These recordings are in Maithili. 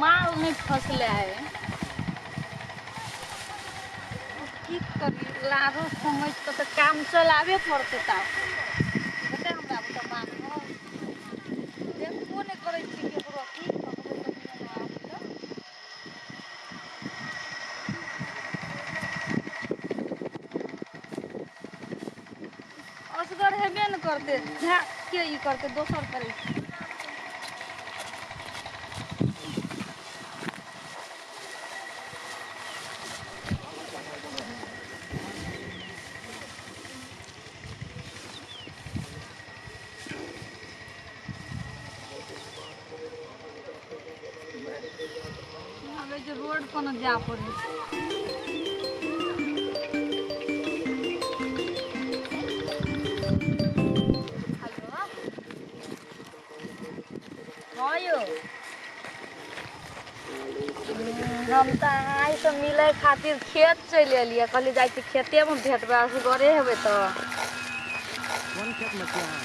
माल नहि फसले है। की करी, लारो समझ के तऽ काम चलाबे पड़तै। तब हेतै हमरा बुते माल? हो, देखबो नहि करै छी केकरो। की कहबै, तखने ने आबै तऽ। असगर हेबे ने करतै, झा के ई करतै, दोसर करै छै। आबै छै रोड पर ने जाय पड़ै छै। हेलो, हँ यौ, हम तऽ अहाँसँ मिलै खातिर खेत चलि एलियै। कहलियै जाइ छी खेतेमे भेटबै, असगरे हेबै तऽ। कोन खेतमे छी अहाँ?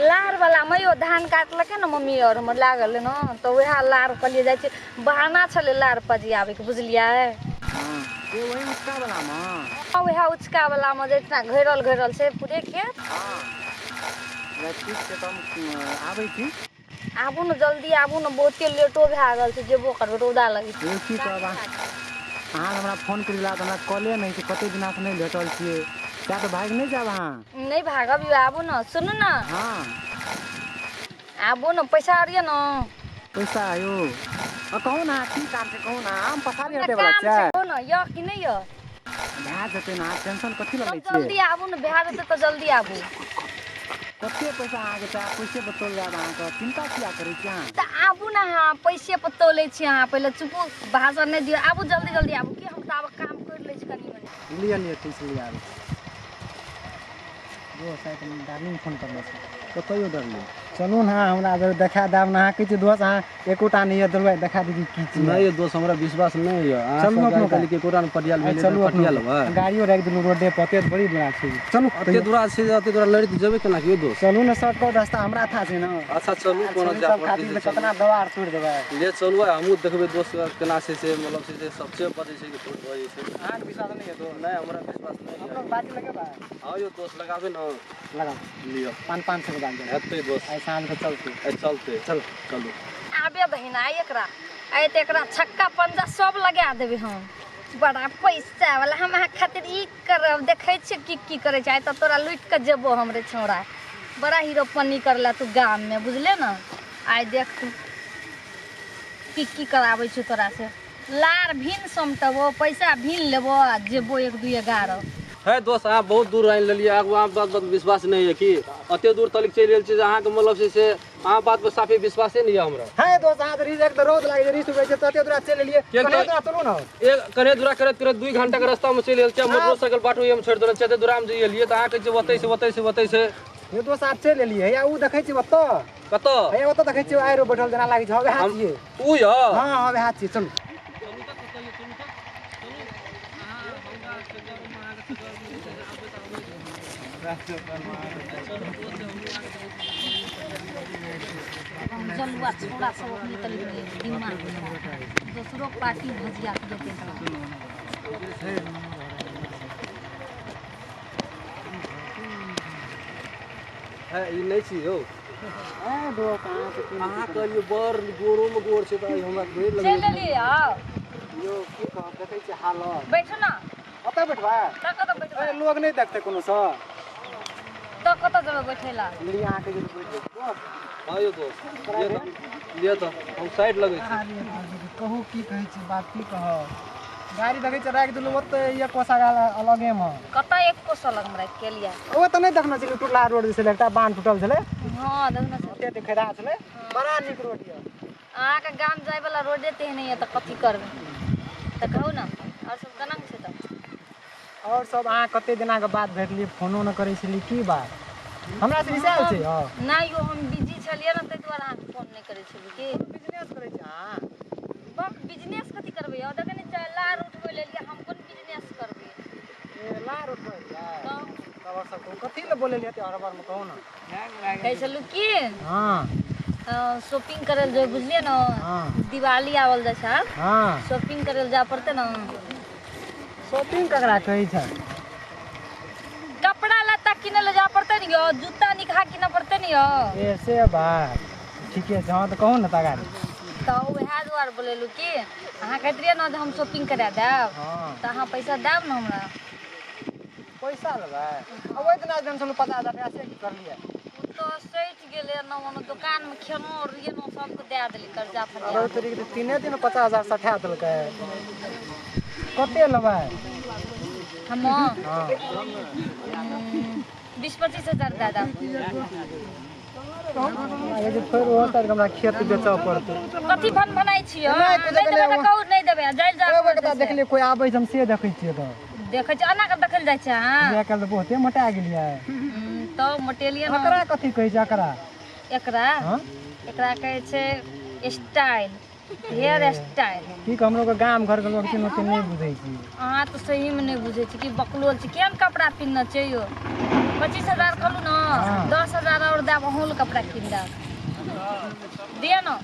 लार वाला मे यौ। धान काटलकै ने मम्मी आओर हमर लागल ने, तऽ उएह लार कहलियै जाइ छी। बहाना छलै लार पजियाबैके, बुझलियै? हँ, से वही उचका वलामे? हँ, उएह उचका वाला मे, जितना घेरल घेरल छै पूरे खेत। हँ, ठीक छै, तऽ हम आबै छी। आबू ने, जल्दी आबू ने, बहुते लेटो भए गेल छै। जेबो करबै, रौदा लगै छै। यौ, की कहब, अहाँ हमरा फोन करी तऽ हमरा कॉले नहि छै। कते दिनासँ नहि भेटल छियै। सएह तऽ भागि नहि जायब अहाँ? नहि भागब यौ, आबू ने। सुनू ने। हँ। आबू ने, पैसा आर यऽ ने? पैसा यौ, कहू ने, की काम छै, कहू ने। आम पसारी हटे वला काम छै। छै, कहू ने, यऽ कि नहि यऽ? भए जेतै ने, अहाँ टेंशन कथी लए लै तब छियै? जल्दी आबू ने, भए जेतै तऽ जल्दी आबू। कते पैसा अहाँके चाही? पैसे पर तोल जायब अहाँके, चिन्ता किया करै छी अहाँ? तऽ आबू ने अहाँ, पैसे पर तोलै छी अहाँ। पहिले चुपू, भाषण नहि दियौ, आबू, जल्दी जल्दी आबू। कि हम तऽ आब काम करि लै छी कनि मनि। लिअ लिअ, पैसा लिअ, आबै छी। दोस्त, आइ डार्लिंग फोन करने छै। कतऽ यौ डार्लिंग? चलू ने, हमरा अगर देखा देब ने। अहाँ कहै छियै दोस्त, अहाँ एकोटा नहि यऽ देलबै, देखा दीदी की चीज। नहि यौ दोस्त, हमरा विश्वास नहि यऽ अहाँ। चलू सब अपनो गाड़ी के एकोटा ने पटियाल आइ भेलै। चलू अपनो। पटियाल लेबै? गाड़ियो राखि देलहुँ रोडे पर, ओते बड़ी दूरा छै, चलू। अते दूरा छै जे अते दूरा लड़ित जेबै केना कि यौ दोस्त? चलू ने, शॉर्टकट रास्ता हमरा था छै ने। अच्छा चलू, कोनो छोरी जाय सब पड़तै खातिर से तऽ चलू। कतना दवार छोड़ि देबै। ले चलू, आइ हमहूँ देखबै दोस्त केना छै से, मतलब छै से सबसे बजै छै कि झूठ बजै छै। अहाँके विश्वास नहि यऽ दोस्त? नहि, हमरा विश्वास नहि अपनो यऽ। बाजी लगेबै? हँ यौ दोस्त, लगाबै ने। लगाउ। लिअ। 500-500 के बाजी। हेतै दोस्त। आइ साँझ के चलतै। आइ चलतै। चल। चलू। आबे दही ने आइ एकरा, आइ तऽ एकरा छक्का पंजा सब लगा देबै हम। बड़ा पैसा वाला, हम अहाँ खातिर ई करब, देखै छियै की की करै छै। आइ तऽ तोरा लुटि कऽ जेबो हम रे छौड़ा। बड़ा हीरोपनी करला तू गाममे, बुझले ने? आइ देख तू की की कराबै छौ तोरा से। लार भिन समटबो, पैसा भिन लेबो आ जेबो 1 2 11। है दोस्त, अहाँ बहुत दूर आनि लेलियै। आगू अहाँ बात पर विश्वास नहि यऽ कि अते दूर तलिक चलि गेल छी जे अहाँके मतलब छै से अहाँ बात पर साफे विश्वासे नहि यऽ हमरा। है दोस्त, अहाँ तऽ रिस, एक तऽ रौद लागै छै, रिस उगै छै, तऽ एते दूरा चलि एलियै। किएक कने दूरा चलू ने। एक कने दूरा करैत करैत 2 घंटा के रास्ता में चलि गेल छियै। मोटरसाइकिल बाटो हम छोड़ि देने छियै। एते दूरा मे जे एलियै तऽ अहाँ कहै छियै ओतै से, ओतै से, ओतै से। यो दोस्त, आब चलि एलियै। हैया उ देखै छियै ओतऽ। कतऽ? हैया ओतऽ देखै छियै, आइरो बैठल जेना लागै छै। हँ, वएह छियै। उ यऽ? हँ हँ, वएह छियै, चलू। जलुआ छोड़ा सब अपने तली दिमाग दोसरो पार्टी भजिया के जेतै। है, ई नहि छी यौ। है दोस्त, अहाँ तऽ की अहाँ कहलियै बड़ गोरो मे गोर छै तऽ हमरा भीड़ चलि लगै। एलियै आउ। यौ, की कहब, देखै छियै हालत। बैठू ने। ओतऽ बैठबै? तऽ कतऽ बैठबै? अरे, लोग नहि देखतै कोनो सँ। तऽ कतऽ जेबै बैठै लए? लिअ, अहाँके जे बैठ जाउ दोस्त। हँ यौ दोस्त, लिअ तऽ, लिअ तऽ, हम साइड लगै छी। अरे कहू, की कहै छी बात, की कहब, गाड़ी देखै छियै राखि देलहुँ ओतऽ, एक कोसा अलगे मे। कतऽ एक कोस अलग मे राखि के एलियै? ओ तऽ नहि देखने छलियै, टुटला रोड जे छलै, एकटा बान्ह टूटल छलै। हँ, देखने छलियै। ओते खैरा छलै, बड़ा नीक रोड यऽ। अहाँके गाम जाय वाला रोडे तेहने यऽ तऽ कथी करबै? तऽ कहू ने, आओर सब केना छै तऽ? आओर सब, अहाँ कते दिनाके बाद भेटलियै, फोनो नहि करै छलियै, की बात? हमरा से रिसायल छै यौ? नहि यौ, हम बिजी छलियै ने, ताहि दुआरे अहाँके फोन नहि करै छलियै की। बिजनेस करै छी अहाँ? बक, बिजनेस कथी करबै यौ? देखै नहि छियै, लार उठबै लेलियै, हम कोन बिजनेस करबै? ए, लार उठबै छियै? तऽ। तब आओर सब कहू, कथी लए बोलेलियै एते हड़बड़मे, कहू ने। कहै छलहुँ की हँ। शॉपिंग करे ल जो बुझलिए ना। हाँ। दिवाली आवल जाइ छै। हाँ। शॉपिंग करे ल जा पड़ते ना। शॉपिंग ककरा कहै छै? कपड़ा लत्ता किने ल जा पड़ते नि यो, जूता निकहा किने पड़ते नि यो। ए से बात ठीके छै। हाँ तऽ कहू ने तगारी। तऽ वएह दुआरे बोलेलू कि अहाँ कहैत रहियै ने जे हम शॉपिंग करा देब। हाँ। तऽ अहाँ पैसा देब ने हमरा? पैसा लेबै? आ ओहि दिना देने छलहुँ 50,000 टका, से की करलियै? ओ तऽ सठि गेलै ने, ओने दोकानमे खेलहुँ रहियै सबके दए देली कर्जा फरिया। अरे तरीके तऽ 3 दिन 50,000 सठा देलकै। कते लेबै? हम हाँ। 20-25 हजार दए देब। जे फेर ओहो तारीख हमरा खेत बेचऽ पड़तै। कथी भन भनाइ छियै? नहि, नहि देबै तऽ कहू नहि देबै, जाइल जा। देखलियै कोइ आबै छै, हम से देखै छियै। तऽ देखै छियै एना कऽ देखल जाइ छै अहाँ? आइ काल्हि तऽ बहुते मोटा गेलियै। तऽ मोटेलियै ने। एकरा कथी कहै छै एकरा? एकरा? हाँ? एकरा कहै छै स्टाइल, हेयर स्टाइल। की हमरो के गाम घर के लोग छै ओते नहि बुझै छी। अहाँ तऽ सहीमे नहि बुझै छी कि बकलोल छी। केहन कपड़ा पिन्हने छै यौ? 25,000 कहलहुँ ने, 10,000 आओर देब, अहूँ लए कपड़ा कीन देब। दिअ ने।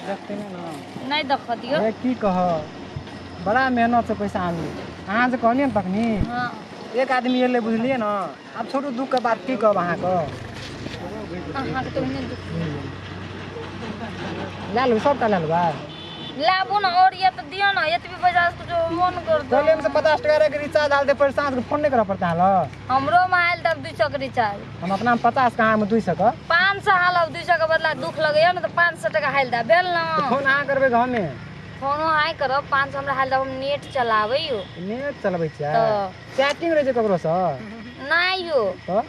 देखते नहि ने। नहि देखऽ दियौ। अरे की कहब, बड़ा मेहनत से पैसा आनली। अहाँ जे कहलियै ने तखनी एक आदमी एलै बुझलियै ने। आब छोटू दुःख के बात की कहब अहाँके। अहाँके तऽ ओहिने दुःख। लए लेबै, सबटा लए लेबै। लाबू ने और ये तऽ दियौ ने, एतबी पैसा से कुछो मोन कर दो। कहलियै से 50 टका के रिचार्ज आयल तऽ फेर साँझ के फोन नहि करऽ पड़तै अहाँ। हमरो में आयल तब 200 के रिचार्ज। हम अपना 50 के, अहाँमे 200 के। 500 हालब, 200 के बदला दुख लगैया ने तऽ 500 टका हाल दे भेल ने। फोन अहाँ करबै हमे? फोनो अहाँ करब, 500 हमरा हाल देब, हम नेट चलाबै यौ। नेट चलबै छियै? तऽ चैटिंग रहै छै ककरोसँ? नहि यौ। तऽ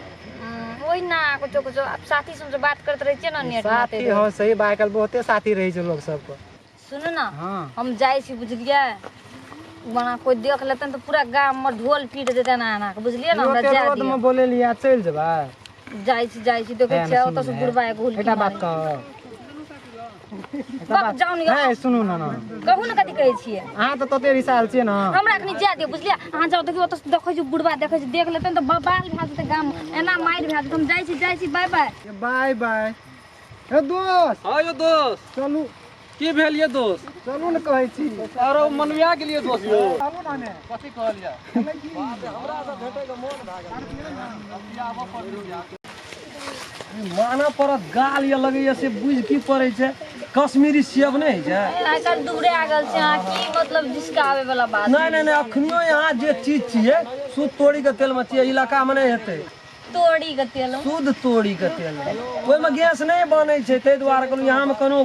ओहि ना कुछो कुछो आब साथी सबसँ बात करैत रहै छियै ने नेट। साथी हो सही बात, आइ काल्हि बहुते साथी रहै छै लोक सबके। सुनू ने। हाँ। हम जाइ छी बुझलियै, बना कोइ देख लेतै तऽ पूरा गाममे ढोल पीट देतै एना एना के, बुझलियै ने? हमरा जाय रोडमे दिअ। बोलेलियै चलि जेबै? जाइ छी, जाइ छी, देखै छियै ओतऽ से बुढ़बा एगो हुलकी एकटा बात मारै। कहब? बक जाउ ने यौ। हे सुनू ने। कहू ने कथी कहै छियै? अहाँ तऽ तते रिसायल छियै ने। हमरा अखनी जाय दियौ बुझलियै। अहाँ जाउ देखियौ ओतऽ से देखै छी बुढ़बा देखै छी, देख लेतै तऽ बबाल भए जेतै गाम, एना मारि भए जेतै। हम जाइ छी, जाइ छी, बाय बाय। बाय बाय। हे दोस्त। हाँ यौ दोस्त। चलू। की भेल ये दोस्त? चलू ने कहै छी। अरे मनविया गेलियै दोस्त यौ। चलू ने हमे। कथी कहलियै? हमरा से भेटै के मोन भए गेल। मानऽ पड़त गाल ये लगैया से बुझि की पड़ै छै, कश्मीरी सेब नहि होइ छै। आइ काल्हि दूरे आ गेल छै अहाँ, की मतलब जिसकाबै वाला बात? नहि नहि नहि, अखनियो यहाँ जे चीज छियै शुद्ध तोड़ी के तेल मे छियै, इलाका मे नहि हेतै। तोड़ी के तेल? शुद्ध तोड़ी के तेल, ओहिमे गैस नहि बनै छै, ताहि दुआरे कहलहुँ यहाँ मे कोनो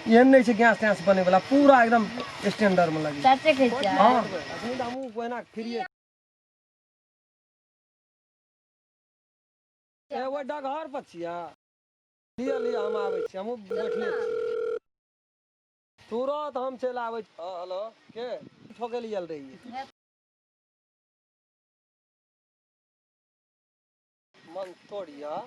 एहन नहि छै गैस तैस बनै वाला, पूरा एकदम स्टैंडर्ड मे लगै छै। चाचे कहै छियै? हँ, अखनी तऽ हमहूँ ओहिना फ्रीये। ए ओहि डगहर पर छियै? लिअ लिअ, हम आबै छी, हमहूँ बैठले छी। तुरत हम चलि आबै छी। हँ हेलो, के ठोकै लए आयल रहियै? मन तोड़िया।